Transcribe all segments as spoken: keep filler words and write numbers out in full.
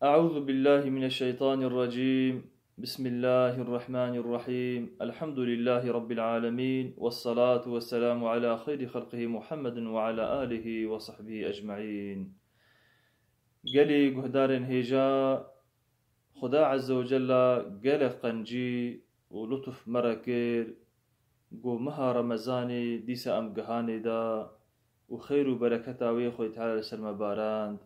أعوذ بالله من الشيطان الرجيم. بسم الله الرحمن الرحيم. الحمد لله رب العالمين. والصلاة والسلام على خير خلقه محمد وعلى آله وصحبه أجمعين. Gelî guhdarên hêja, Xuda Azze ve Cella gelek qencî û lutuf me re kir, ku meha Remezanê dîsa em gihanê da û xêr û bereketa wê Xwedê Teala li ser me barand.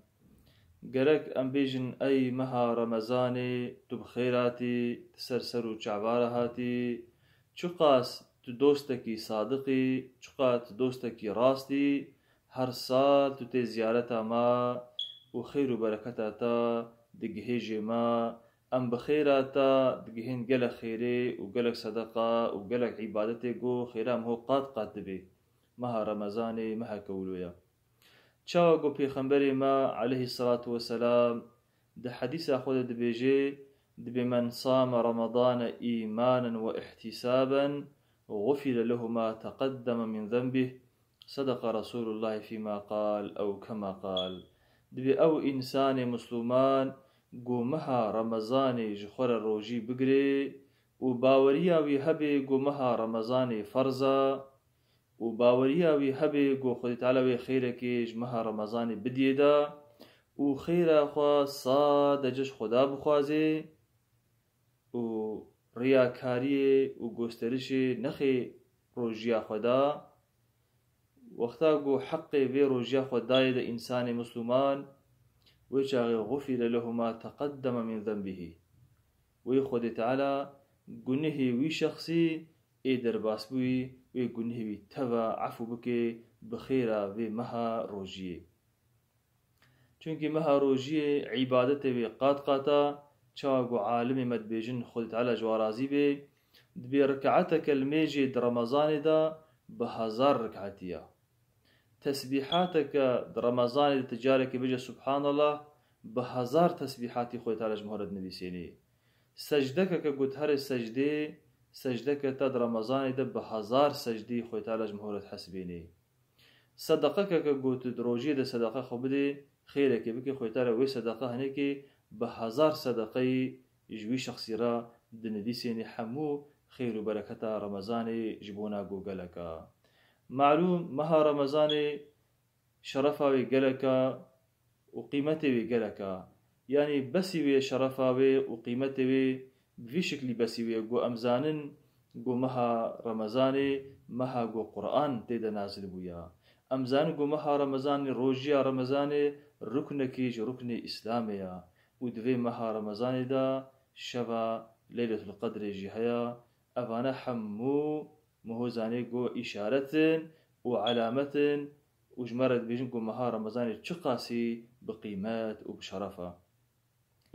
Gerek em bêjin, ey meha Remezanê, tu bi xêr hatî, tu ser ser û çavara hatî, çiqas tu dostekî sadiq î, çiqas tu dostekî rast î, her sal tu tê ziyareta me û xêr û bereketa te digihêjê me. Em bi xêra te digihên gelek xêrê û gelek sedeqa û gelek îbadetê ku xêra me ho qat qat dibe. Meha Remezanê meheke wilo ye. Çawa ku Pêxemberê me aleyhisselatu vesselam di hedîsa xwe de dibêje, dibê, "Men same Ramadane îmanen ve ihtisaben, gufire lehu ma teqeddeme min zenbih." Sedeqa Resulullah fîma qal ew kema qal. Dibê ew însanê Musluman ku meha Remezanê ji xwe re rojî bigire û baweriya wî hebe ku meha Remezanê ferz e û baweriya wî hebe ku Xwedê Teala wê xêrekê ji meha Remezanê bidiyê de û xêra xwe sade ji Xweda bixwaze û riyakariyê û gosterişê nexê rojiya xwe da, wexta ku heqê vê rojiya xwe dayê de însanê Musluman, wê çaxê gufire lehu ma teqeddeme min zenbihî. Wê Xwedê Teala gunehê wî şexsî ê derbasbûyî, wê gunehê wî teva efû bike bi xêra vê meha rojiyê. Çunkî meha rojiyê îbadetê wê qat qat e, çawa ku alimê me dibêjin, Xwedê Teala ji wan razî be, dibê rikaeteke li mêjê di Remezanê de bi hezar rikaetî ye. Tesbîhateke di Remezanê de ti carekê bêje Subhanallah, bi hezar tesbîhatî Xwedê Teala ji me re dinivîsênê. Secdekeke ku tu herê secdê, secdeke te di Remezanê de bi hezar secdî Xwedê Teala ji me re dihesibênê. Sedeqekeke ku tu di rojiyê de sedeqa xwe bidê, xêrekê bike, Xwedê Teala wê sedeqa hinekê bi hezar sedeqeyî ji wî şexsî re dinivîsênê, hemû xêr û bereketa Remezanê ji bona ku gelek e. Malûm, meha Remezanê şerefa wê gelek e û qîmetê wê gelek e. Yanî besî wê şerefa wê û qîmetê wê bi vî şiklî besî wê ye ku em zanin ku meha Remezanê, meha ku Quran tê de nazil bûye. Em zanin ku meha Remezanê, rojiya Remezanê ruknekî ji ruknê Îslamê ye û di vê meha Remezanê de şeva Leyletul Qedrê jî heye. Evane hemû mehozanê ku îşaret in û alamet in û ji me re dibêjin ku meha Remezanê çiqasî bi qîmet û bi şeref e.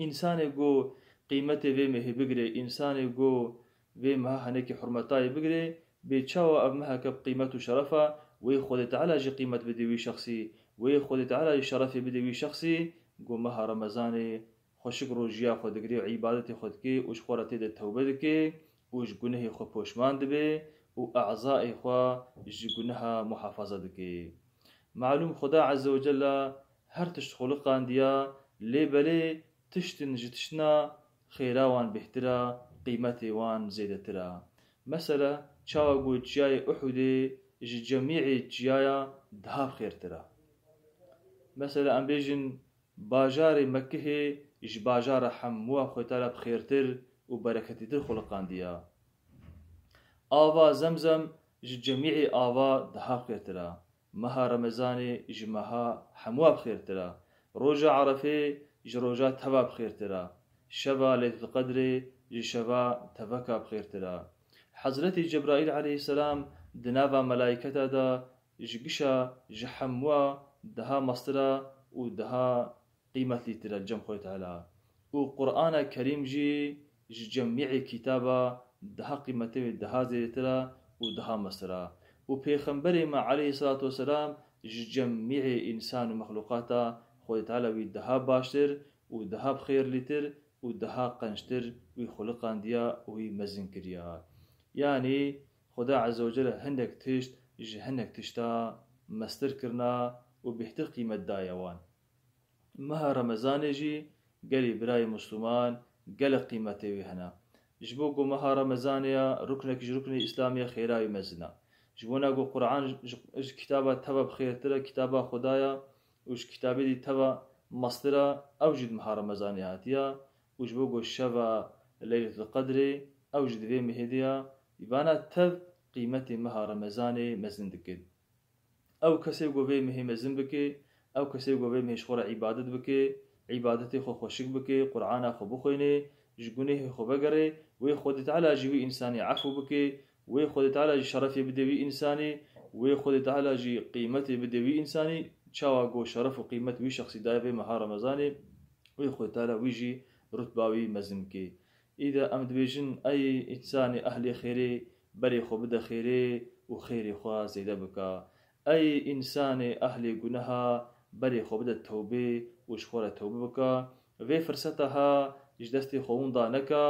Însanê ku qîmetê vê mehê bigire, însanê ku vê meha hinekî hurmetayê bigire, bê çawa ev meheke bi qîmet û şeref e, wê Xwedê Teala jî qîmet bidê wî şexsî, wê Xwedê Teala jî şerefê bidê wî şexsî, ku meha Remezanê xweşik rojiya xwe digirê û îbadetê xwe dike û ji xwe re tê de tewbe dike û ji gunehê xwe poşman dibe û e'zayê xwe ji guneha muhafaza dike. Malûm, Xuda Azze ve Celle her tişt xuliqandiya, lê belê tiştin ji tiştina xêra wan bêhtir e, qîmetê wan zêdetir e. Mesela, çawa ku çiyayê Uhudê ji cemî'ê çiyaya daha bi xêrtir e. Mesela, em bêjin, bajarê Mekkihê ji bajara hemûya Xwedê Teala bi xêrtir û bereketîtir xuliqandiye. Ava Zemzem ji cemî'ê ava daha bi xêrtir e. Meha Remezanê ji meha hemûya bi xêrtir e. Roja Erefê ji roja teva bi xêrtir e. Şeva Leyletul Qedrê ji şeva teveka bi xêrtir e. Hezretî Cebraîl aleyhisselam di nava melaîketa de ji gişa ji hemûya daha mestir e û daha qîmetlîtir e li cem Xwedê Teala. Û Qur'ana Kerîm jî ji cemî'ê kitaba daha qîmetê wê daha zêdetir e û daha mestir e. Û Pêxemberê me aleyhisselatu vesselam ji cemî'ê însan û mexlûqata Xwedê Teala wî daha baştir û daha bi xêrlîtir û daha qenctir wî xuliqandiya û wî mezin kiriya. Yanî Xuda Azze ve Celle hinek tişt ji hinek tişta mestir kirina û bêhtir qîmet daye wan. Meha Remezanê jî Gelî birayê Musliman, gelek qîmetê wî hene. Ji bo ku meha Remezanê ya ruknek ji ruknê Îslamê ya xêra wî mezin e. Ji bona ku Quran ji, ji kitaba teva bi xêrtir e, kitaba Xwedaya û ji kitabê dî teva mestir e, ew jî di meha Remezanê hatiya û ji bo ku şeva Leyletul Qedrê, ew jî di vê mehê de ya. Îvana tev qîmetê meha Remezanê mezin dike. Ew kesê ku vê mehê mezin bike, ew kesê ku vê mehê ji xwe re îbadet bike, îbadetê xwe xweşik bike, Qur'ana xwe bixwêne, ji gunehê xwe vegere, wê Xwedê Teala jî wî însanî efû bike, wê Xwedê Teala jî şerefê bide wî însanî, wê Xwedê Teala jî qîmetê bide wî însanî, çawa ku şeref û qîmet wî şexsî daye vê meha Remezanê, wê Xwedê Teala wî jî rutba wî mezin bike. Îde em dibêjin, ey însanê ehlê xêrê, berê xwe bide xêrê û xêrê xwe zêde bike. Ey însanê ehlê guneha, berê xwe bide tewbê û ji xwe re tewbe bike. Vê firseta ha ji destê xwe winda neke.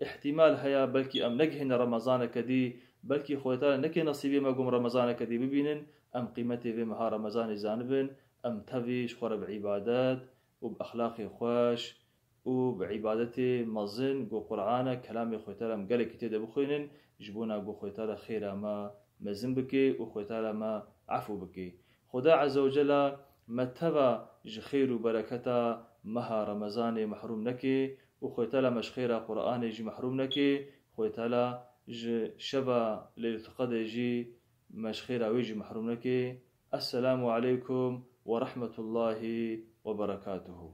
Îhtîmal heye belkî em negihîne Remezaneke dî, belkî Xwedê Teala neke nesîbê me ku em Remezaneke dî bibînin, em qîmetê vê meha Remezanê zanibin, em tevî ji xwe re bi îbadet û bi exlaqê xweş û bi îbadetê mezin ku Qur'an e, kelamê Xwedê Teala em gelekî tê de bixwînin, ji bona ku Xwedê Teala xêra me mezin bike û Xwedê Teala me efû bike. Xweda Azze ve Celle me teva ji xêr û bereketa meha Remezanê mehrûm neke û Xwedê Teala me ji xêra Qur'anê jî mehrûm neke. Xwedê Teala ji şeva Leyletul Qedrê jî me ji xêra wê jî mehrûm neke. Esselamu aleykum ve rahmetullahi ve berekatuhu.